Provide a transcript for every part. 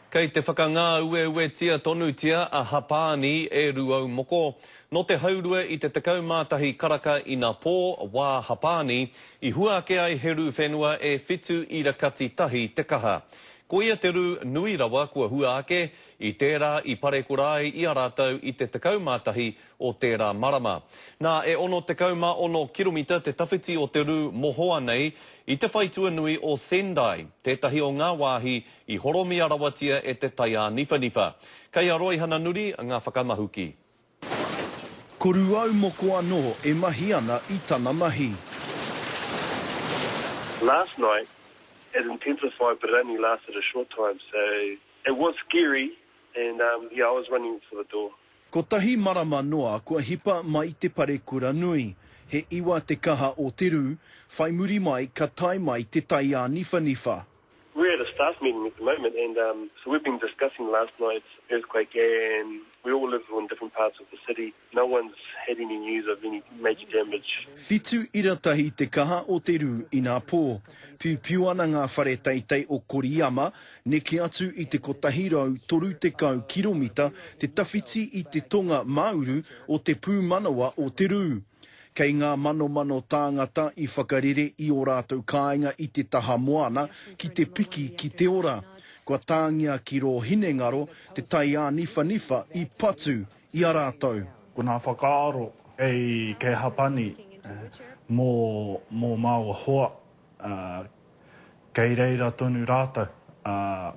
Kei te whakangāueuetia tonutia a Hapāni e Rūaumoko. Nō te haurua i te 11 karaka inapō, wā Hapāni, i hua ake ai he rū whenua e whitu ira kati tahi te kaha. Koia te rū nui rawa kua hua ake i tērā i parekura ai i a rātou i te 11 o tērā marama. Nā, e 66 kiromita te tawhiti o te rū mohoa nei i te whaitua nui o Sendai, tētahi o ngā wāhi i horomia rawatia e te tai āniwhaniwha. Kei a Roihana Nuri ngā whakamahuki. Ko Rūaumoko anō e mahi ana i tana mahi. Last night it intensified but it only lasted a short time so it was scary and yeah I was running for the door. Kotahi marama noa kua hipa mai te parekura nui. He iwa te kaha o te rū, whai muri mai ka tae mai te tai āniwhaniwha. We're at a staff meeting at the moment and so we've been discussing last night's earthquake and we all live in different parts of the city. No one's had any news of any major damage. Whitu ira tahi te kaha o te rū inapō. Piupiu ana ngā whare teitei o Koriyama, Neke atu i te 130 kiromita te tawhiti i te tonga māuru o te pūmanawa o te rū. Kei ngā manomano tāngata i whakarere i ō rātou kāinga i te taha moana ki te piki ki te ora. Kua tāngia ki rō hinengaro te tai āniwhaniwha i patu i a rātou. Ko nā whakaaro kei kei Hapani mō mō māua hoa Kei reira tonu rātou, ā,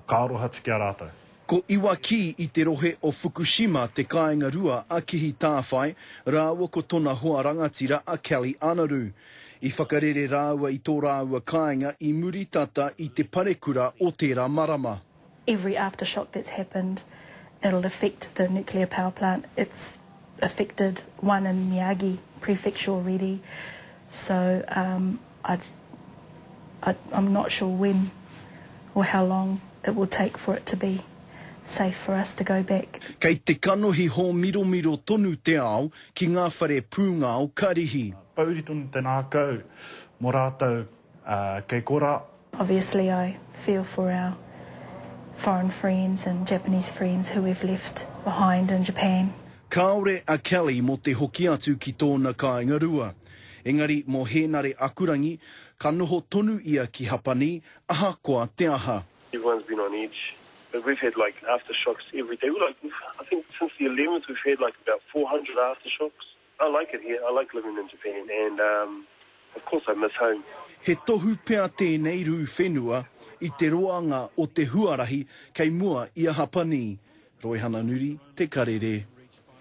ka aroha atu ki a rātou. Ko Iwaki i te rohe o Fukushima te kāinga rua a Kihi Tāwhai rāua ko tona hoa rangatira a Kelly Anaru. I whakarere rāua i tō rāua kāinga i muri tata i te parekura o tērā marama. Every aftershock that's happened it'll affect the nuclear power plant, it's affected one in Miyagi prefecture already so um I I I'm not sure when or how long it will take for it to be safe for us to go back. Kei te kanohi hōmiromiro tonu te ao ki ngā whare pūngao karihi. Pouri tonu te ngākau mō rātou kei korā. Obviously I feel for our foreign friends and Japanese friends who we've left behind in Japan. Kāore a Kelly mō te hoki atu ki tōna kāinga rua. Engari mō Hēnare Akurangi, ka noho tonu ia ki Hapani, ahakoa te aha. Everyone's been on edge but we've had like aftershocks every day. We're like I think since the 11th we've had like about 400 aftershocks. I like it here, I like living in Japan and um of course I miss home. He tohu pea tēnei rū whenua i te roanga o te huarahi kei mua i a Hapanī. Roihana Nuri, Te Karere.